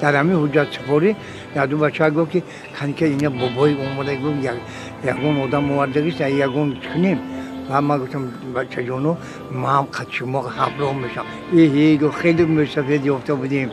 Дар ҳамин ҳуҷҷатсупорӣ яду бача гуфт, ки каника ина бобои омада, гуфт, ягон одам овардагист, ягон кунем. Ва ман гуфтам: «Бачаҷоно, ман қад шумо ҳамроҳ мешам». Эҳе, гуфт, хеле мусафед ёфта будем.